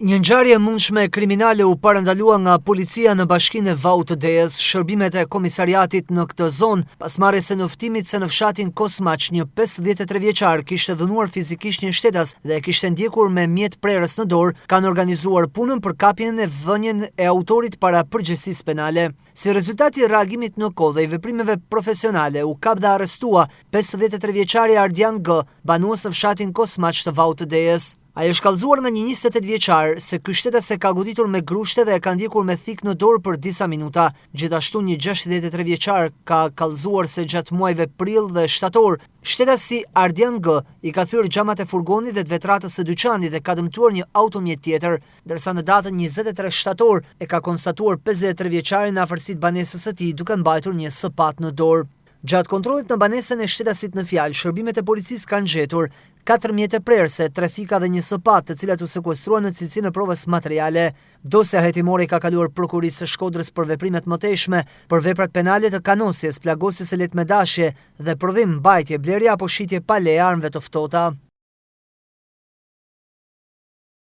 Një ngjarje e mundshme kriminale u parandalua nga policia në bashkinë e Vaut të Dejës, shërbimet e komisariatit në këtë zonë, pas marrjes së njoftimit se në fshatin Kosmaç një 53 vjeçar kishte dhunuar fizikisht një shtetas dhe e kishte ndjekur me mjet prerës në dorë, kanë organizuar punën për kapjen e vënien e autorit para përgjegjësisë penale. Si rezultat i reagimit në kohë dhe i veprimeve profesionale, u kap dhe arrestua 53 vjeçari Ardian G, banues në fshatin Kosmaç të Vaut të Dejës. Ai është kallëzuar nga një 28 vjeçar se ky shtetas e ka goditur me grushte dhe e ka ndjekur me thikë në dorë për disa minuta. Gjithashtu një 63 vjeçar ka kallëzuar se gjatë muajve prill dhe shtator, shtetasi Ardian G i ka thyer xhamat e furgonit dhe të vetratës së dyqanit dhe ka dëmtuar një automjet tjetër, ndërsa në datën 23 shtator e ka konstatuar 53 vjeçarin në afërsi të banesës së tij duke mbajtur një sëpatë në dorë. Gjatë kontrollit në banesën e shtetasit në fjalë, shërbimet e policisë kanë gjetur katër mjete prerëse, tre thika dhe një sëpatë, të cilat u sekuestruan në cilësinë e provës materiale. Dosja hetimore i ka kaluar prokurorisë së Shkodrës për veprime të mëtejshme, për veprat penale të kanosjes, plagosjes së lehtë me dashje dhe prodhim, mbajtje, blerje apo shitje pa leje armëve të ftohta.